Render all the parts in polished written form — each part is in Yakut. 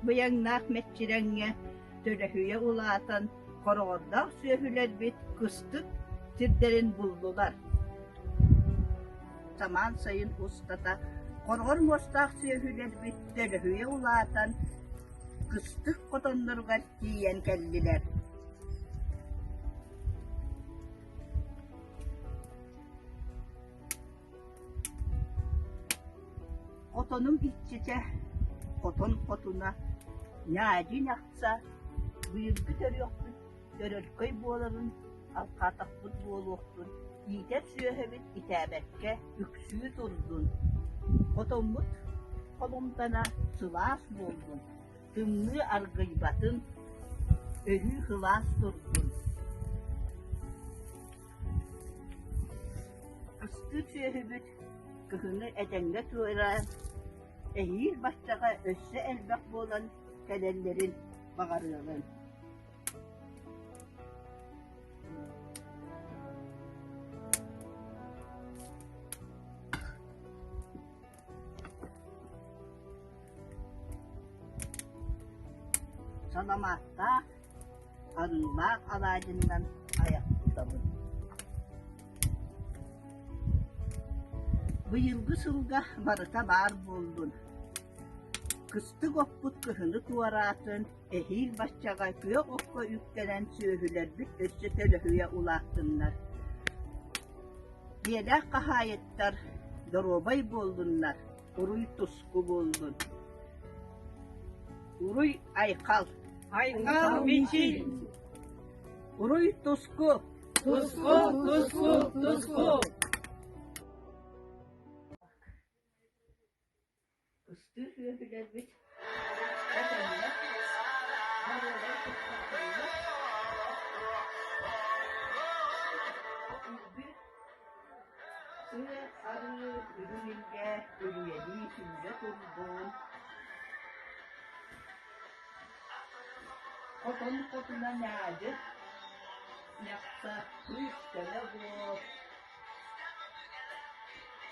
быйаҥнаах мэччирэҥҥэ төлөһүйэ улаатан, хороҕордоох сүөһүлэрбит кыстык сирдэрин буллулар. Самаан сайын устата хороҕор муостаах сүөһүлэрбит төлөһүйэ улаатан, кыстык хотонноругар тиийэн кэллилэр. Хотонум иччитэ, хотон хотуна, ньаадьы ньахса, быйылгы төрүөхпүт төрөлкөй буоларын алҕаатахпыт буолуохтун, иитэр сүөһэбит итээбэккэ үксүү турдун, хотоммут холумтана сылаас буоллун, тымныы аргыйбатын, өрүү сылаас турдун. Кыстыыр сүөһүбүт кыһыны этэҥҥэ туораан, эһиил баччаҕа өссө элбэх буолан кэлэллэрин баҕарыаҕыҥ. Саламааттаах, арыылаах алаадьыннан айах тутабын. Быйылгы сылга барыта баар буоллун. Кыстык оппут кыһыны туораатын, эһиил баччаҕа күөх окко үктэнэн сүөһүлэрбит өссө төлөһүйэ улааттыннар. Дьиэлээх хаһаайыттар доруобай буоллуннар, уруй-туску буоллун. Уруй-айхал! Айхал мичил! Уруй-туску! Туску, туску, туску! Кыстыыр сүөһүлэрбит этэҥҥэ доруобай туттахтарына Үргү сыа арыы үрүҥ илгэ үрүйэлии сүүрэ турдун Хотон хотуна ньаадьы ньахса күүс-көмө буол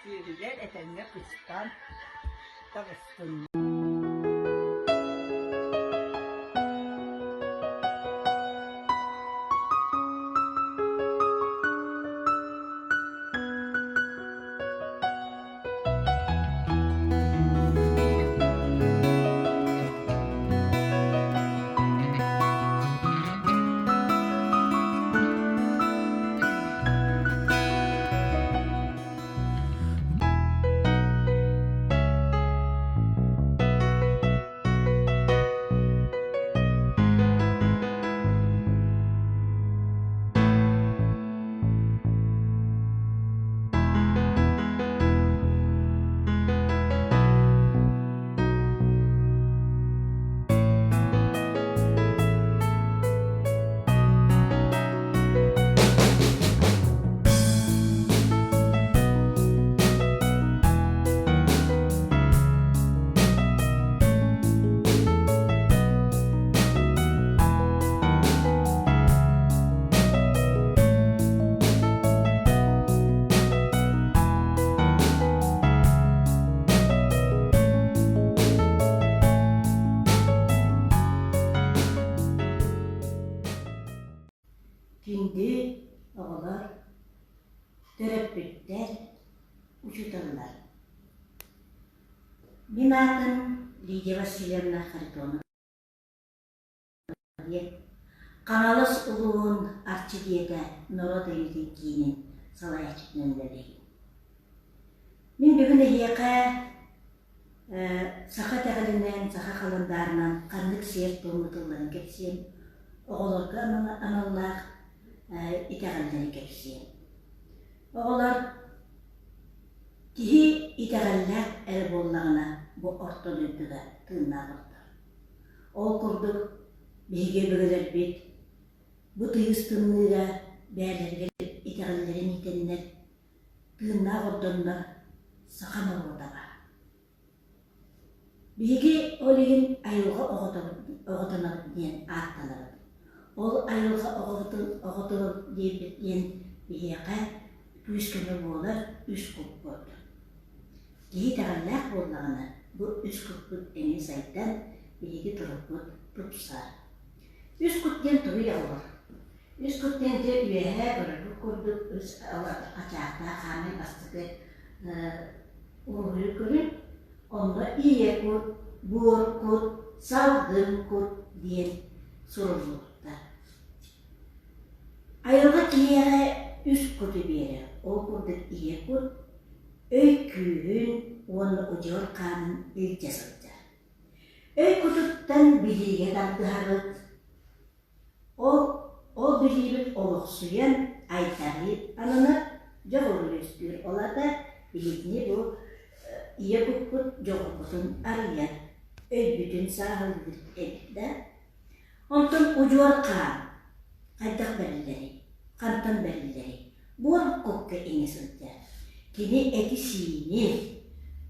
Сүөһүлэр этэҥҥэ кыстаан таҕыстыннар. Күндү оҕолор, төрөппүттэр, учууталлар! Мин аатым Лидия Васильевна Харитонова диэн Хаҥалас улууһун Арчы дьиэтэ норуот өйүтүн киинин салайааччытынан үлэлиибин. Мин бүгүн эһиэхэ саха итэҕэлинэн, саха халандаарынан ханнык сиэр-туом ыытылларын кэпсиэм, оҕолорго аналлаах итэҕэллэри кэпсиэм. Оҕолор киһи итэҕэллээх эрэ буоллаҕына бу орто дойдуга тыыннаах ордор. Ол курдук биһиги өбүгэлэрбит бу тыйыс тымныыга бэйэлэригэр итэҕэллэрин иитэннэр тыыннаах ордоннор саха норуота баар. Биһиги ол иһин айылҕа оҕотонобут диэн ааттанабыт. Ол айылҕа оҕотун диэбит диэн биһиэхэ күүс-көмө буолар үс куппут. Киһи итэҕэллээх буоллаҕына, бу үс куппут эмиэ сайдан, биһиги турукпут тупсар. Үс кут диэн тугуй оҕолор? Үс кут диэн дьэ үөһээ көрөрбүт курдук үс ачаахтаах хаамай бастакы уруһуйу көрүн, онно ийэ кут, буор кут, салгын кут диэн суруллубуттар. Айылҕа киһиэхэ үс куту биэрэр, ол курдук ийэ кут өй күүһүн уонна удьуор хаанын илдьэ сылдьар. Өй кутуттан билиигэ тардыһабыт, ол ол билиибит олохсуйан айдарыы ананар, дьоҕуру үөскүүр. Ол аата биһигини бу ийэ куппут дьоҕурбутун арыйар, өйбүтүн сааһылыыр эбит да. Онтон удьуор хаан хайдах бэриллэрий, хантан бэриллэрий? Буор кукка иҥэ сылдьар. Кини эти-сиини,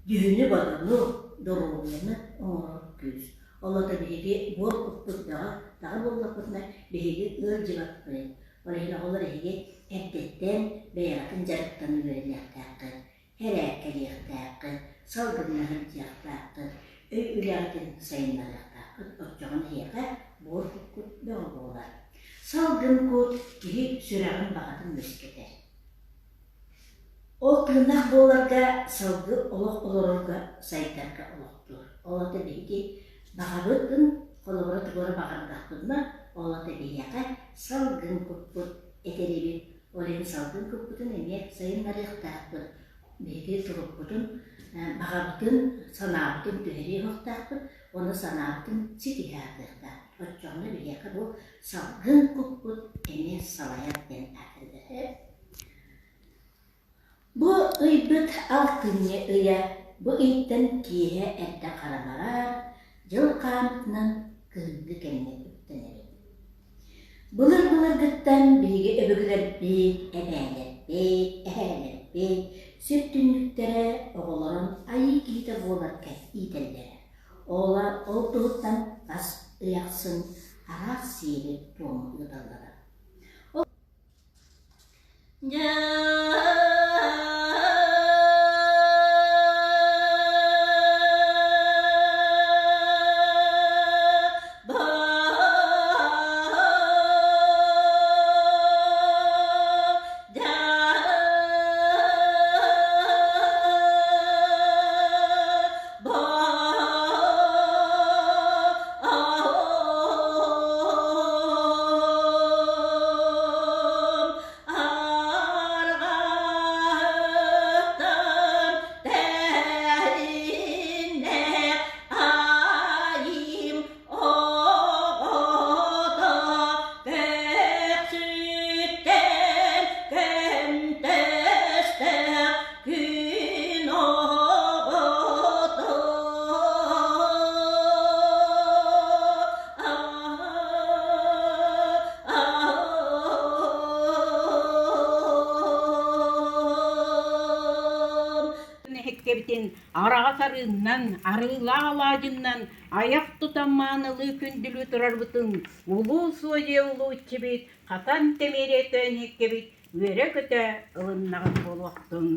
дьүһүнү-бодону, доруобуйаны оҥорор күүс. Ол аата биһиги буор куппут бөҕө таҕа буоллахпытына, биһиги ыалдьыбаппыт. Ол иһин оҕолор эһиги эрдэттэн бэйэҕитин дьарыктана үөрэниэхтээххит. Эрээккэлиэхтээххит, салгыҥҥа сылдьыахтааххыт, өй үлэҕитин сайыннарыахтааххыт, оччоҕуна эһиэхэ буор куккут бөҕө буолар. Салгын кут киһи сүрэҕин баҕатын үөскэтэр. Ол тыыннаах буоларга салгы олох олорорго сайдарга олохтуур. Ол аата биһиги баҕабытын, холобура тугу эрэ баҕардахпытына, ол аата биһиэхэ салгын куппут этэрибит Ол иһин салгын куппутун эмиэ сайыннарыахтаахпыт. Биһиги турукпутун, баҕабытын, санаабытын түһэриэ суохтаахпыт уонна санаабытын ситиһэ сатыахтаахпыт. Оччоҕуна биһиэхэ бу салгын куппут эмиэ салайар диэн аатырдар. Бу ыйбыт алтынньы ыйа бу ыйтан киэһэ эрдэ хараҥарар, дьыл хаамытынан кыһыҥҥы кэмҥэ үктэнэбит. Былыр-былыргыттан биһиги өбүгэлэрбит, эбээлэрбит, эһээлэрбит сир түннүктэрэ оҕолорун айыы киһитэ буоларга иитэллэрэ. Ол, ол туһуттан хас ый ахсын араас сиэри-туому ыыталлара. Арҕаһыттан тэһииннээх айым оҕото көхсүттэн көнтөстөөх күн оҕото. Нэһиккэбитин араҕас арыыннан, арыылаах алаадьыннан айах тутан маанылыы күндүлүү турарбытын улуу суодьуйа улуу иччибит Хатан Тэмиэрийэ тойон иһиккэбит үөрэ-көтө ылыннаҕын буолуохтун.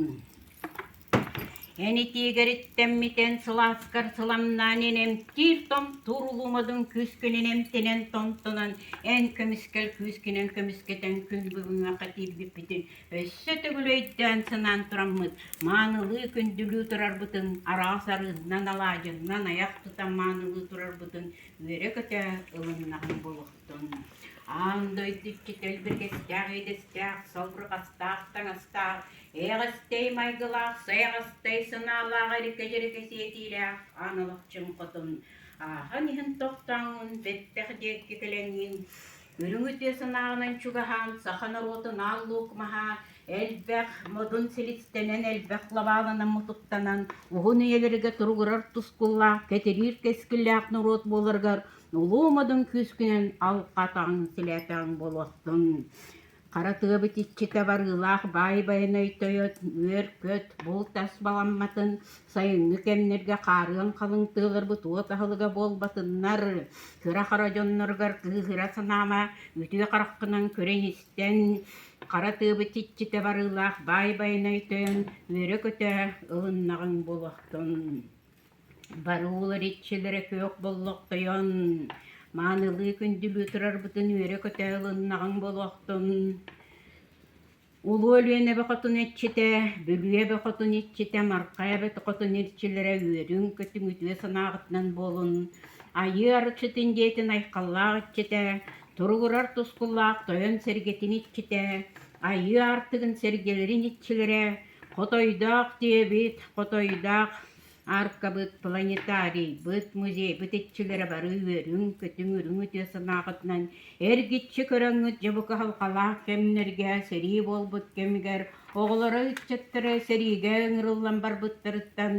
Эн итиигэриттэммитэн сылааскар сыламнаан эн эмтиир томтуур улуумадын күүскүнэн эмтэнэн томтонон эн көмүскэл күүскүнэн көмүскэтэн күн бүгүҥҥэ киирбиппитин өссө төгүл өйдөөн санаан тураммыт маанылыы күндүлүү турарбытын араас арыыннан алаадьыннан айах тутан маанылыы турарбытын үөрэ-көтө ылыннаҕын буолуохтун. Аан дойду иччитэ өлбүргэстээх иэдэстээх, собурҕастаах таҥастаах, эйэҕэстэй майгылаах, сайаҕастай санаалаах эрикэ-дьэрикэ сиэтиилээх аан олохчун хотун ааһан иһэн тохтооҥҥун бэттэх диэки кэлэҥҥин үрүҥ үтүө санааҕынан чугаһаан саха норуотун аал луук маһа элбэх модун силистэнэн элбэх лабааланан мутуктанан уһун үйэлэргэ туругурар тускуллаах кэтириир кэскиллээх норуот буоларыгар улуу модун күүскүнэн алҕатаҕыҥ силээтэҕиҥ буолуохтун Хара тыабыт иччитэ барыылаах баай байанай тойот, үөр-көт, булт-ас баламматын, сайыҥҥы кэмнэргэ хаарыан халыҥ тыаларбыт уот аһылыга буолбатыннар, кыра-хара дьонноругар кыыһыра санаама, үтүө хараххынан көрөн-истэн, хара тыабыт иччитэ барыылаах баай байанай тойон үөрэ-көтө ылыннаҕыҥ буолуохтун. Баруулар иччилэрэ күөх боллохтойон, маанылыы күндүлүү турарбытын үөрэ-көтө ылыннаҕыҥ буолуохтун. Улуу Өлүөнэ эбэ хотун иччитэ, Бүлүү эбэ хотун иччитэ, Марха эбэ хотун иччилэрэ үөрүҥ-көтүҥ үтүө санааҕытынан буолун. Айыы арчытын дьиэтин айхаллаах иччитэ, туругурар тускуллаах тойон сэргэтин иччитэ, Айыы аартыгын сэргэлэрин иччилэрэ, Хотойдоох диэбит, хотойдоох Аркабыт, планетарийбыт, музейбыт иччилэрэ бары үөрүҥ-көтүҥ үрүҥ үтүө санааҕытынан эргиччи көрөҥҥүт дьэ бу кыһалҕалаах кэмнэргэ сэрии буолбут кэмигэр оҕолоро ыччаттара сэриигэ ыҥырыллан барбыттарыттан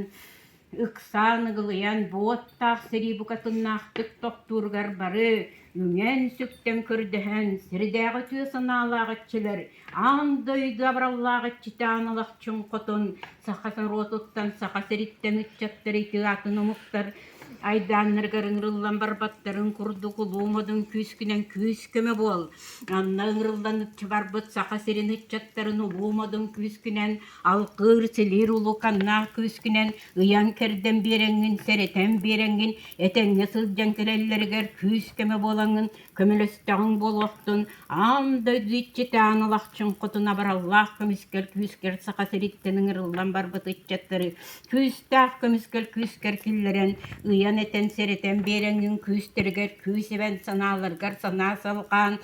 ыксаан ыгылыйан буоттаах сэрии букатыннаахтык тохтууругар бары үҥэн-сүктэн көрдөһөн сирдээҕи үтүө санаалаах иччилэр Аан дойду абыраллаах иччитэ Аан Алахчын Хотун саха норуотуттан, Саха сириттэн ыччаттар ити атын омуктар айдааннарыгар ыҥырыллан барбаттарын курдук улуу модун күүскүнэн күүс-көмө буол. Анна ыҥырыллан барбыт Саха сирин ыччаттарын улуу модун күүскүнэн алгыыр-силиир улууканнаах күүскүнэн ыйан-кэрдэн биэрэҥҥин, сэрэтэн биэрэҥҥин, этэҥҥэ сылдьан кэлэллэригэр күүс-көмө буолаҥҥын Көмөлөстөҕүҥ буолуохтун, аан дойду иччитэ Аан Алахчын хотун абыраллаах көмүскэл күүскэр Саха сириттэн ыҥырыллан барбыт ыччаттары күүстээх көмүскэл күүскэр киллэрэн, ыйан-этэн, сэрэтэн биэрэҥҥин күүстэригэр күүс эбэн, санааларгар санаа салҕаан,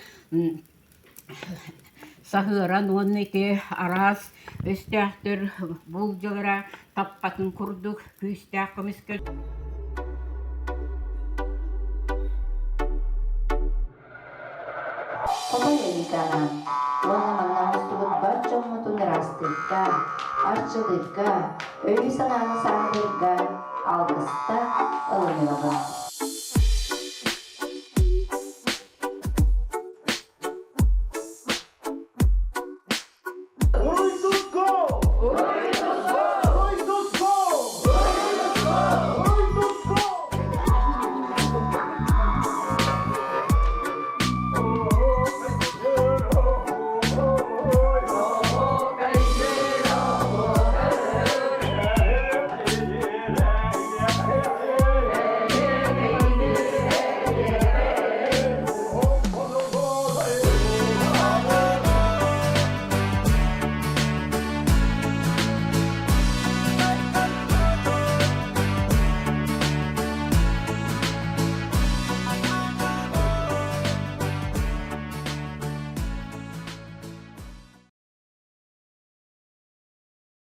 саһыаран уонна ити араас өстөөхтөр булдьалара таппатын курдук күүстээх көмүскэл Хотой Айыытанаан уонна манна оҥостубут бар дьоммутун ыраастыырга, арчылыырга, өйү-санааны сааһылыырга алгыста ылыныаҕыҥ.